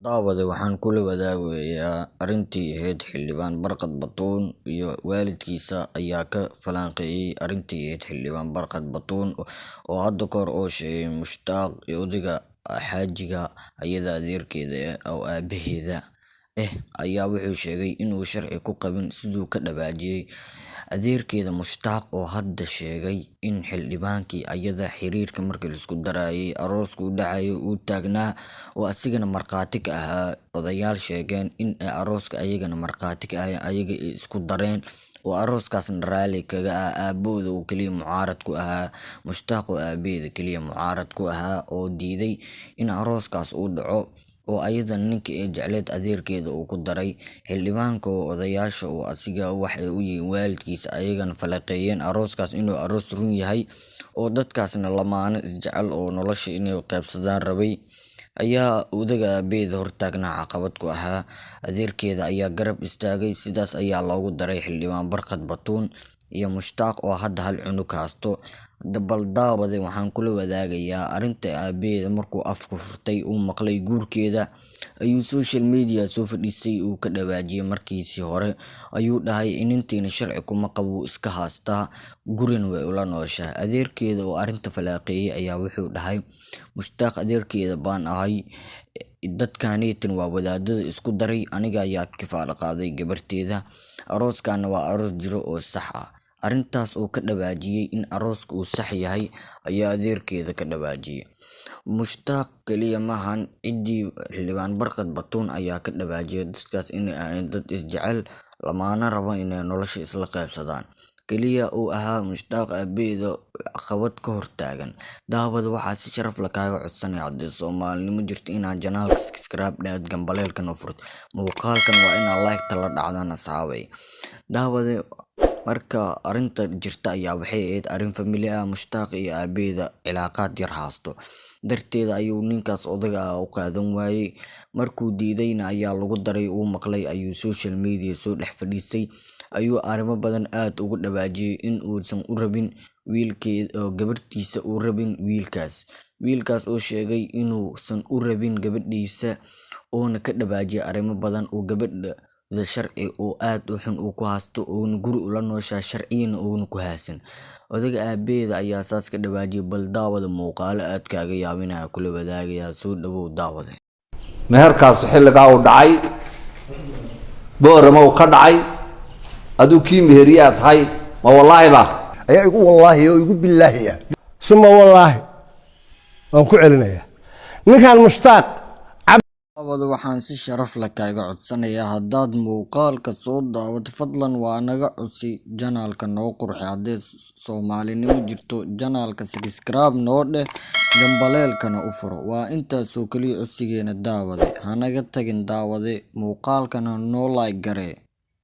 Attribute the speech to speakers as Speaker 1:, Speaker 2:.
Speaker 1: Daawade, waxaan kula wadaagayaa arrintii ahayd Xildhibaan Barkad Batuun iyo waalidkiisa ayaa ka falanqeeyay arrintii ahayd Xildhibaan Barkad Batuun oo hadda kahor oo sheegay Mushtaaq odayga xaajiga ayada adeerkeeda oo aabaheeda ayaa wuxuu sheegay inuu sharci ku qabin, siduu ka dhawaajiyay adeerkeeda Mushtaaq oo hadda sheegay in xildhibaankii ayada xiriirka markii la isku darayay arooska u dhacayay uu taagnaa oo asigana markhaati ka ahaa. Odayaal sheegeen in arooska ayagana markhaati ka ahaayeen, ayaga ay isku dareen oo arooskaasna raali kaga ah, aabahooda uu kaliya mucaarad ku ahaa, Mushtaaq oo aabaheeda kaliya mucaarad ku ahaa oo diiday in arooskaas uu dhaco oo ayada ninka ay jecleed adeerkeeda uu ku daray. Xildhibaanka oo odayaasha oo asiga waxay u yihiin waalidkiisa ayagana falaqeeyeen arooskaas inuu aroos run yahay oo dadkaasna lamaane isjecel oo nolosha inay qaybsadaan rabay ayaa odaga aabaheeda hortaagnaa, caqabad ku ahaa. Adeerkeeda ayaa garab istaagay, sidaas ayaa loogu daray Xildhibaan Barkad Batuun iyo Mushtaaq oo hadda hal cunug haysto. Bal daawade, waxaan kula wadaagayaa arrinta aabaheeda. Markuu afka furtay uu maqlay guurkeeda ayuu social media soo fadhiistay, uu ka dhawaajiyay. Markiisii hore ayuu dhahay inintiina sharci kuma qabo, wuu iska haystaa, gurina way ula nooshahay. Adeerkeeda oo arrinta falaaqeeyay ayaa wuxuu dhahay, Mushtaaq adeerkeeda baan ahay, dadkaneetan waa wadaadada isku daray, aniga ayaa kifaalo qaaday gabarteeda, arooskana waa aroos jiro oo sax ah. Arrintaas oo ka dhawaajiyay in arooska uu sax yahay ayaa adeerkeeda ka dhawaajiyay. Mushtaaq kaliya maahan, ciddii Xildhibaan Barkad Batuun ayaa ka dhawaajiyay dadkaas inay ahayn dad isjecel, lamaana rabo inay nolosha isla qaybsadaan, kaliya uu ahaa Mushtaaq aabaheeda caqabad ka hortaagan. Daawada, waxaa si sharaf leh kaaga codsanaya, haddii Soomaalinimo jirto, inaad channelka subscribe dhaad, gambaleelkan u furto, muuqaalkan waa inaad like ta la dhacdaan, asxaabay. Daawade, marka arrinta jirta ayaa waxay ahayd arrin family ah. Mushtaaq iyo aabaheeda cilaaqaad yar haasto darteeda ayuu ninkaas odaga ah u qaadan waayey. Markuu diidayna ayaa lagu daray, uu maqlay ayuu social media soo dhex fadhiistay, ayuu arrimo badan aad ugu dhawaajiyay in uusan u rabin wiilkeeda oo gabartiisa uu rabin wiilkaas, wiilkaas oo sheegay inuusan u rabin gabadhiisa, oona ka dhawaajiyay arrimo badan oo gabadha sharci oo aad u xun uu ku haysto, oona guri ula nooshahay, sharciyana uuna ku haysan. Odaga aabaheeda ayaa saas ka dhawaajiyay. Bal daawada, muuqaalo aad kaaga yaabinaya kula wadaagayaa. Soo dhawow, daawade.
Speaker 2: Meherkaasi xilligaa uu dhacay Boorama uu ka dhacay, aduu kii meheriyaa tahay, ma wallaahi ba?
Speaker 3: Ayaa igu wallaahi oo igu bilaahiya, suma wallaahi waan ku celinayaa ninkan Mushtaaq.
Speaker 1: Daawada, waxaan si sharaf leh kaaga codsanayaa, haddaad muuqaalka soo daawato, fadlan waa naga codsi, channelka noo qurxi. Haddii Soomaalinimo jirto, channelka subscribe noo dheh, gambaleelkana u furo. Waa intaasoo kaliya codsigeena, daawade. Hanaga tagin, daawade, muuqaalkana noo like garee.